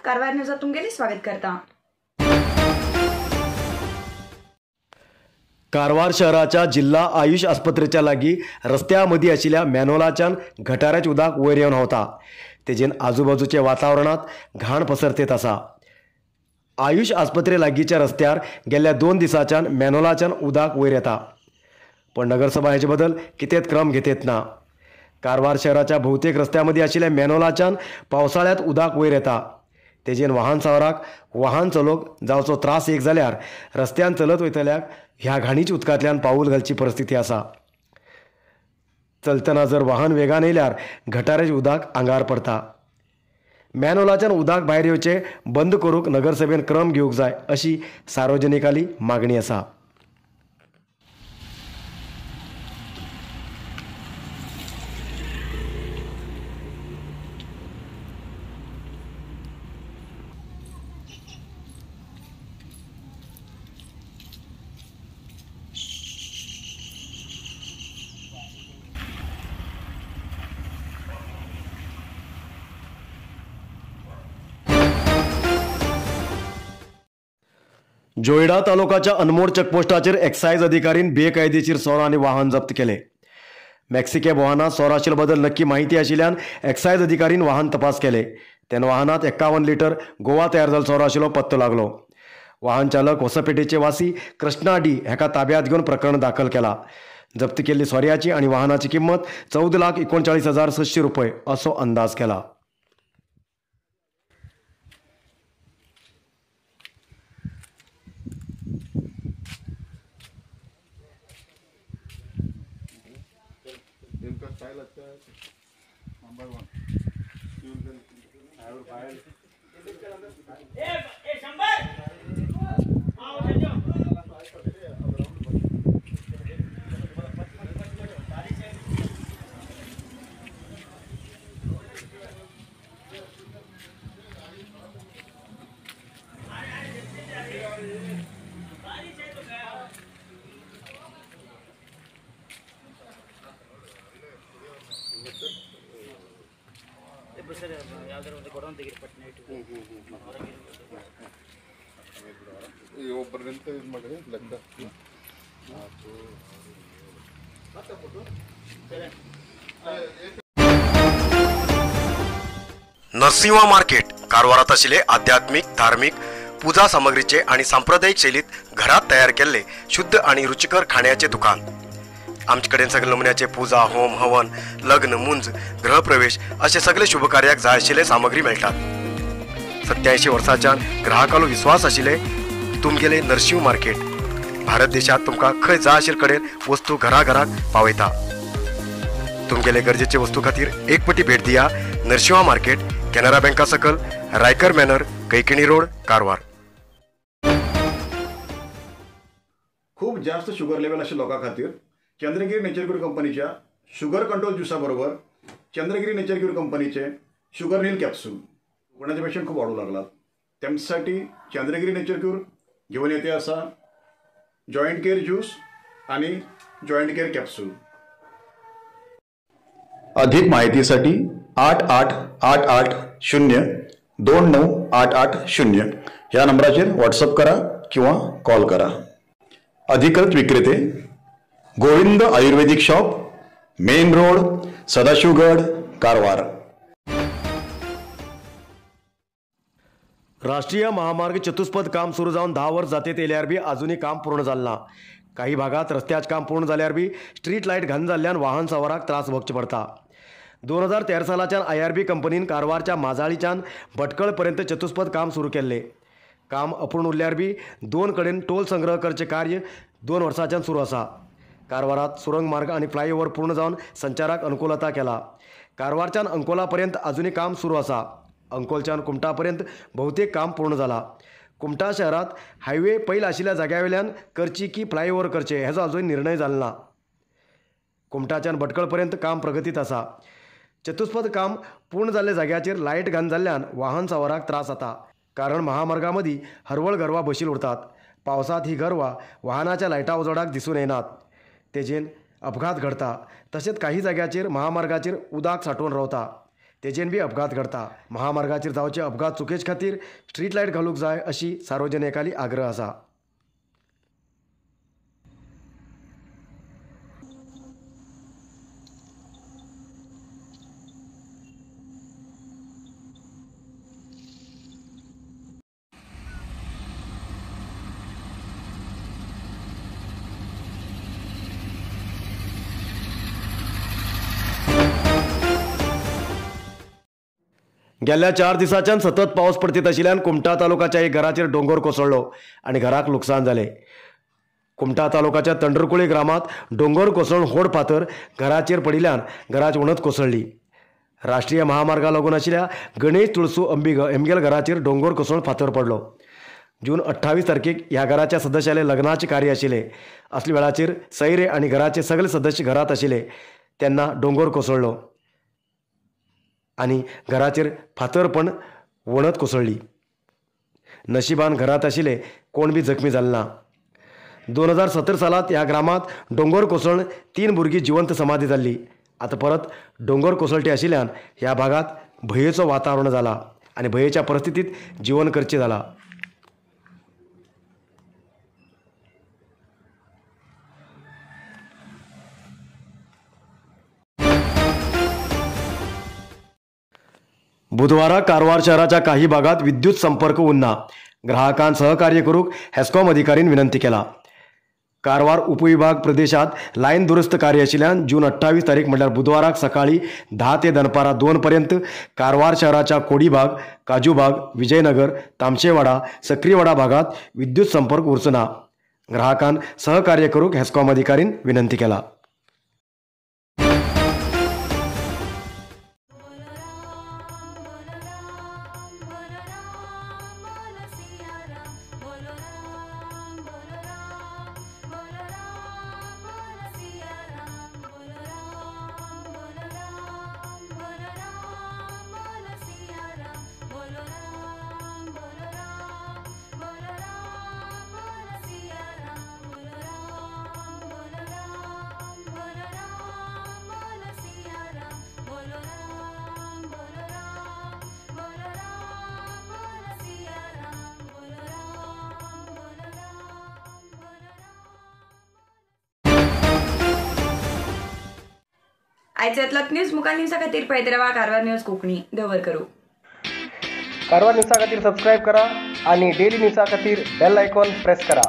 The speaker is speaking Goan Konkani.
कारवार न्यूजात तुमगेले स्वागत करता। कारवार शहराच्या जिल्हा आयुष आस्पत्रेच्या लागी रस्त्या मदीं आशिल्ल्या मॅनोलाच्यान गटाराचे उदक वयर येवन व्हांवता। तेजेन आजूबाजूचे वातावरणांत घाण पसरतेत आसा। आयुष आस्पत्रे लागींच्या रस्त्यार गेल्ल्या 2 दिसांच्यान मॅनोलाच्यान उदक वयर येता, पण नगरसभा हेचे बदल कितेंच क्रम घेतेत ना। कारवार शहराच्या बहुतेक रस्त्या मदीं आशिल्ल्या मॅनोलाच्यान पावसाळ्यांत उदक वयर येता। तेजेन वाहन सवाराक वाहन चलोवंक जावचो त्रास एक जाल्यार रस्त्यान चलत वयतल्याक ह्या घाणीच्या उदकांतल्यान पावूल घालची परिस्थिती आसा। चलतना जर वाहन वेगान येयल्यार गटाराचें उदक आंगार पडटा। मॅनोलाच्यान उदक भायर येवचें बंद करूंक नगरसभेन क्रम घेवंक जाय अशी सार्वजनिकाली मागणी आसा। जोयडा तालुकाच्या अनमोड चेकपोस्टाचेर एक्सायज अधिकारीन बेकायदेशीर सोरो आनी वाहन जप्त केले। मॅक्सिकॅब वाहनांत सोरो आशिल्ले बदल नक्की माहिती आशिल्ल्यान एक्सायज अधिकारीन वाहन तपास केले। तेन्ना वाहनांत 51 लिटर गोवा तयार जाल्लो सोरो आशिल्लो पत्तो लागलो। वाहन चालक होसपेटेचे वासी कृष्णा डी हेका ताब्यात घेवन प्रकरण दाखल केला। जप्त केल्ली सोऱ्याची आनी वाहनाची किंमत 14,39,600 रुपये असो अंदाज केला। स्टाइल अच्छा है। नंबर 1 नरसिंहा मार्केट कारवारात आशिल्ले आध्यात्मिक धार्मिक पूजा सामग्रीचे आणि सांप्रदायिक शैलीत घरात तयार केल्ले शुद्ध आणि रुचिकर खाण्याचे दुकान। आमचे कडेन सगळे नमुन्याचे पूजा, होम, हवन, लग्न, मुंज, गृहप्रवेश असे सगळे शुभकार्याक जाय आशिल्ले सामग्री मेळटात। 87 वर्सांच्यान ग्राहकालो विश्वास आशिल्ले तुमगेले नरसिंह मार्केट भारत देशात तुमकां खंय जाय आशिल्ले कडेन वस्तू घरा घराक पावयता। तुमगेले गरजेचे वस्तू खातीर एक पटी भेट दिया नरसिंहा मार्केट, केनरा बँका सकल, रायकर मॅनर, कैकिणी रोड, कारवार। खूप जास्त शुगर लेवल आशिल्ल्या लोकां खातीर चंद्रगिरी नेचर क्यूर कंपनीच्या शुगर कंट्रोल ज्युसा बरोबर चंद्रगिरी नेचर क्यूर कंपनीचे शुगर नील कॅप्सूल कोणाचे पेशंट खूप वाढू लागलात त्यांच्यासाठी चंद्रगिरी नेचर क्यूर घेऊन येते असा जॉईंट केअर ज्यूस आणि जॉईंट केअर कॅप्सूल। अधिक माहितीसाठी 8 8 8 8 0 2 9 8 8 0 या नंबराचेर व्हॉट्सअप करा किंवा कॉल करा। अधिकृत विक्रेते Govind Ayurvedic shop, main road, Sadashivgad, Karwar. राष्ट्रीय महामार्ग चतुष्पद काम सुरू जाऊन 10 वर्ष जाते येयल्यार बी अजूनही काम पूर्ण जालें ना। काही भागात रस्त्याचे काम पूर्ण जाल्यार बी स्ट्रीट लायट घाण जाल्ल्यान वाहन सवाराक त्रास भोगचे पडटा। 2013 सालाच्यान IRB कंपनीन कारवारच्या माजाळीच्यान भटकळपर्यंत चतुष्पद काम सुरू केल्ले। काम अपूर्ण उरल्यार बी 2 कडेन टोल संग्रह करचे कार्य 2 वर्सांच्यान सुरू आसा। कारवारात सुरंग मार्ग आणि फ्लायओव्हर पूर्ण जावन संचाराक अनुकूलता केला। कारवारच्यान अंकोलापर्यंत अजूनही काम सुरू आसा। अंकोलच्यान कुमटापर्यंत बहुतेक काम पूर्ण जाला। कुमटा शहरात हायवे पयल आशिल्ल्या जाग्यावेल्यान करची की फ्लायओव्हर करचे हेजो अजून निर्णय जालो ना। कुमटाच्यान भटकळपर्यंत काम प्रगतीत आसा। चतुष्पद काम पूर्ण जाल्ल्या जाग्याचेर लायट घाण जाल्ल्यान वाहन सवाराक त्रास जाता, कारण महामार्गा मदीं हरवळ गरवा बशील उरतात। पावसांत ही गरवा वाहनाच्या लायटा उजवाडाक दिसून येनात, तेजेन अपघात घडता। तशेंच काही जाग्याचेर महामार्गाचेर उदक सांठोवन रावता, तेजेन बी अपघात घडता. महामार्गाचेर जावचे अपघात चुकेच खातीर स्ट्रीट लायट घालूंक जाय अशी सार्वजनिकांनी आग्रह आसा. गेल्या 4 दिसांच्यान सतत पावस पडतीत आशिल्ल्यान कुमठा तालुकाच्या एक घराचेर दोंगर कोसळ्ळो आनी घराक लुकसाण जालें. कुमठा तालुकाच्या तंडरकुळी ग्रामांत दोंगर कोसळून होड फातर घराचेर पडिल्ल्यान घराची वणत कोसळ्ळी. राष्ट्रीय महामार्गा लागून आशिल्ल्या गणेश तुळसू अंबिग एमगेल घराचेर दोंगर कोसळून फातर पडलो. जून 28 तारखेक ह्या घराच्या सदस्याले लग्नाचे कार्य आशिल्लें. असल्या वेळाचेर सैरे आनी घराचे सगळे सदस्य घरांत आशिल्ले तेन्ना दोंगर कोसळ्ळो आनी घराचेर फातर पण वणत कोसळ्ळी. नशिबान घरांत आशिल्ले कोण बी जखमी जाले ना. 2017 सालांत ह्या ग्रामांत दोंगर कोसळून 3 भुरगीं जिवंत समाधी जाल्ली. आतां परत दोंगर कोसळटी आशिल्ल्यान ह्या भागांत भंयेचो वातावरण जाला आनी भंयेच्या परिस्थितींत जिवन करचें जाला. बुधवारा कारवार शहराच्या काही भागात विद्युत संपर्क उरना. ग्राहकांक सहकार्य करूंक हेस्कॉम अधिकारीन विनंती केला. कारवार उपविभाग प्रदेशात लायन दुरुस्त कार्य आशिल्ल्यान जून 28 तारीख म्हणल्यार बुधवाराक सकाळी 10 ते दनपारां 2 पर्यंत कारवार शहराच्या कोडीबाग, काजूबाग, विजयनगर, तामशेवाडा, सक्रीवाडा भागात विद्युत संपर्क उरचो ना. ग्राहकांक सहकार्य करूंक हेस्कॉम अधिकारीन विनंती केला. आयच्यातलो न्यूज मुखार न्यूजा खातीर पळयत रावा कारवार न्यूज कोंकणी. दवर करू. कारवार न्यूजा खातीर सबस्क्रायब करा आणि डेली न्यूजा खातीर बेल आयकॉन प्रेस करा.